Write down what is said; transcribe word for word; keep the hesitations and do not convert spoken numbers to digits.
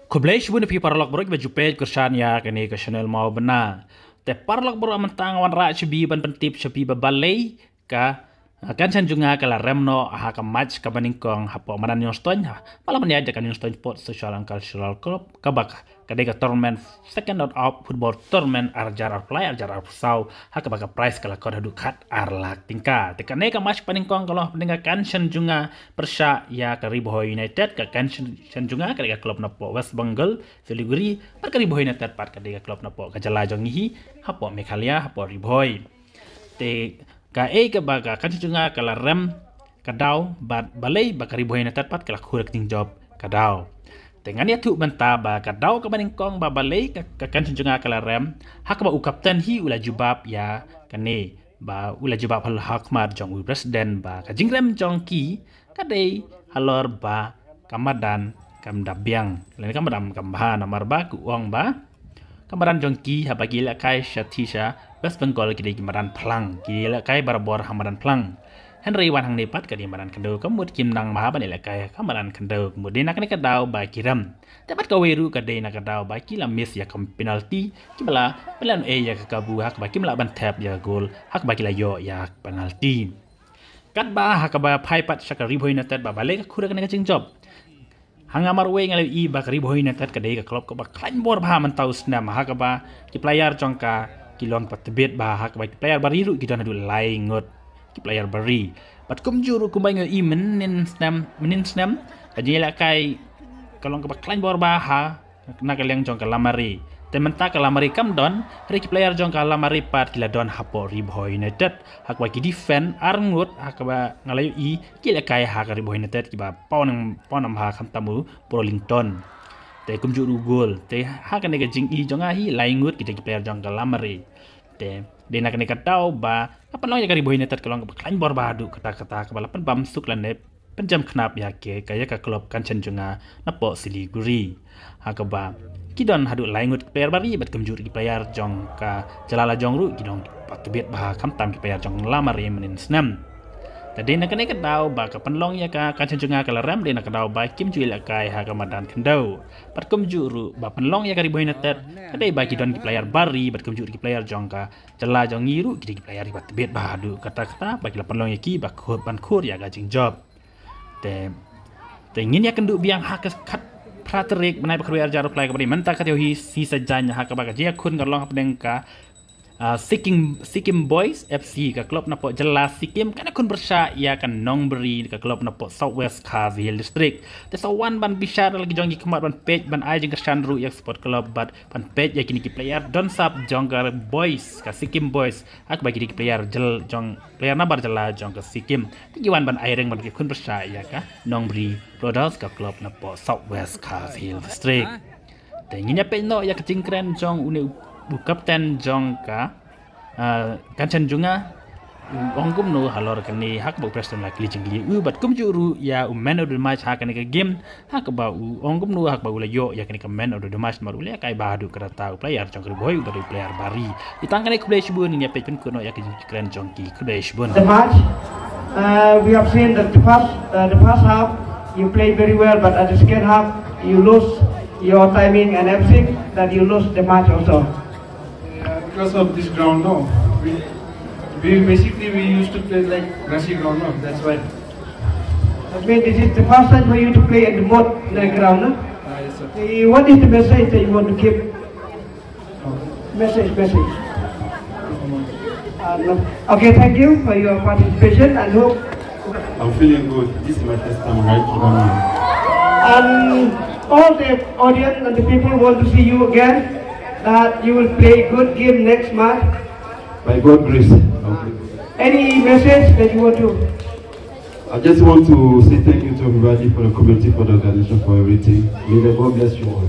Khublei shibun ïa phi paralok baroh kiba ju peit kyrshan ïa kane ka channel Mawbynna. Te paralok baroh, mynta nga wanrah shabi ban pyntip shabi ba balei ka, ah, Kanchenjunga ka la rem noh ha ka match kaba nyngkong hapoh madan Nongstoiñ, ha ba la pynïaid da ka Nongstoiñ Sports Social and Cultural Club, kaba ka, ka dei ka tournament, second knockout football tournament ar hajar arphew lai, ar hajar arphew saw, ha kaba ka prize ka la kot haduh khat ar lak tyngka. Te kane ka match ba nyngkong ka long hapdeng ka Kanchenjunga pyrshah ïa ka Ri Bhoi United. Ka Kanchenjunga ka dei ka club napoh West Bengal, Siliguri, bad ka Ri Bhoi United pat ka dei ka club napoh ka jylla jong ngi hi, hapoh Meghalaya, hapoh Ri Bhoi. Te kaei kaba ka Kanchenjunga ka la rem ka daw, bad balei ba ka Ri Bhoi United pat ka la khur ka jingjop ka daw. Te ngan ïathuh bynta ba ka daw kaba nyngkong ba balei ka, ka Kanchenjunga ka la rem, ha kaba u kapten hi u la jubab ïa kane, ba u la jubab ha khmat jong u president ba ka jingrem jong ki ka dei halor ba ka madan kam da biang, lane ka madan kam bha, namar ba ki ong ba ka madan jong ki haba ki lehkai sha, sha West Bengal ki dei ki madan phlang, ki lehkai barabor ha madan phlang. Hynrei wan hangne pat ka dei madan khyndew, ka mut kim nang bha ban lehkai ka madan khyndew, ka mut dei na kane ka daw ba ki rem. Te pat kawei ruh ka dei na ka daw ba ki la miss ïa ka penalty, kiba la pynlong ïa ka kabu, ha kaba kim lah ban thep ïa ka goal, ha kaba ki la ïoh ïa ka penalty. Katba ha kaba phai pat sha ka Ri Bhoi United ba balei ka khur kane ka jingjop. Ha nga marwei nga la ïohi ba ka Ri Bhoi United ka dei ka club kaba khlaiñ bor bha mynta u snem, ha kaba ki player jong ka ki long ba tbit bha, ha kaba ki player ba ri ruh ki don haduh lai ngut ki player ba ri. Bad kumjuh ruh kumba nga ïohi mynnin snem, mynnin snem ka jingïalehkai ka long kaba khlaiñ bor bha ha na ka liang jong ka Lamare. Te mynta ka Lamare kam don, hynrei ki player jong ka Lamare pat ki la don hapoh Ri Bhoi United. Ha kaba ki defend ar ngut, ha kaba nga la ïohi ki lehkai ha ka Ri Bhoi United kiba paw nam, paw nam ha khamtam u Brolington. Te kumjuh ruh goal. Te ha kane ka jingïohi jong nga hi lai ngut ki dei ki player jong ka Lamare. Te dei na kane ka daw ba ka pynlong ïa ka Ri Bhoi United ka long kaba khlaiñ bor bha haduh katta katta, kaba la pynbam suk lane pynjem khnap ïa ka, ka ïa ka club Kanchenjunga napoh Siliguri. Ha kaba ki don haduh lai ngut ki player ba ri bad kumjuh ki player jong ka jylla la jong ruh ki long ba tbit bha khamtam ki player jong Lamare mynnin snem. Te dei na kane ka daw ba ka pynlong ïa ka Kanchenjunga ka la rem, dei na ka daw ba kim ju ïalehkai ha ka madan khyndew. Bad kumjuh ruh ba pynlong ïa ka Ri Bhoi United ka dei ba ki don ki player ba ri bad kumjuh ki player jong ka jylla jong ngi ruh ki dei ki player ba tbit bha haduh katta katta, ba ki la pynlong ïa ki ba khur, ban khur ïa ka jingjop. Te, te ngin ïakynduh biang ha ka khatphra tarik bnai ba khatwei ar hajar arphew lai kaba dei mynta ka taïew hi, sngi Saitjaiñ, ha kaba ka jingïakhun ka long hapdeng ka, ah, Sikkim, Sikkim Boys F C, ka club napoh jylla Sikkim kan ïakhun pyrshah ïa ka Nongbri, ka club napoh South West Khasi Hills District. Te sa wan ban bishar la ki jong ki khmat ban peit ban ai jingkyrshan ruh ïa ka sport club bad ban peit ïa kine ki player don sap jong ka Boys, ka Sikkim Boys, ha kaba ki dei ki player jyl-, jong, player nabar jylla jong ka Sikkim. Te ki wan ban ai reng ban ïakhun pyrshah ïa ka Nongbri Brothers, ka club napoh South West Khasi Hills District. Te ngin ïa peit noh ïa ka jingkren jong une u, u kapten jong ka, ah, Kanchenjunga. U ong kumno halor kane ha kaba u president la kylli jingkylli ïa u, bad kumjuh ruh ïa u man of the match ha kane ka game, ha kaba u ong kumno ha kaba u la ïoh ïa kane ka man of the match, namar u lehkai bha haduh katta katta, u player jong ka Ri Bhoi u dei u player ba ri. Te tang kane, khublei shibun, ngin ïa peit pynkut noh ïa ka jingkren jong ki, khublei shibun. The match, uh, we have seen that the first, uh, the first half you played very well, but at the second half you lost your timing and everything, that you lost the match also. Uh, because of this ground, no. We, we basically we used to play like grassy ground, no. That's why. That means this is the first time for you to play at the mud, the ground, no? Ah, yes, sir. Eh, what is the message that you want to give? Message, message. Uh, no. Okay, thank you for your participation and hope. I'm feeling good. This is my first time, right, to come here. And all the audience and the people want to see you again, that you will play good game next match. By God's grace. Okay. Any message that you want to? I just want to say thank you to everybody, for the community, for the organization, for everything. May the God bless you all.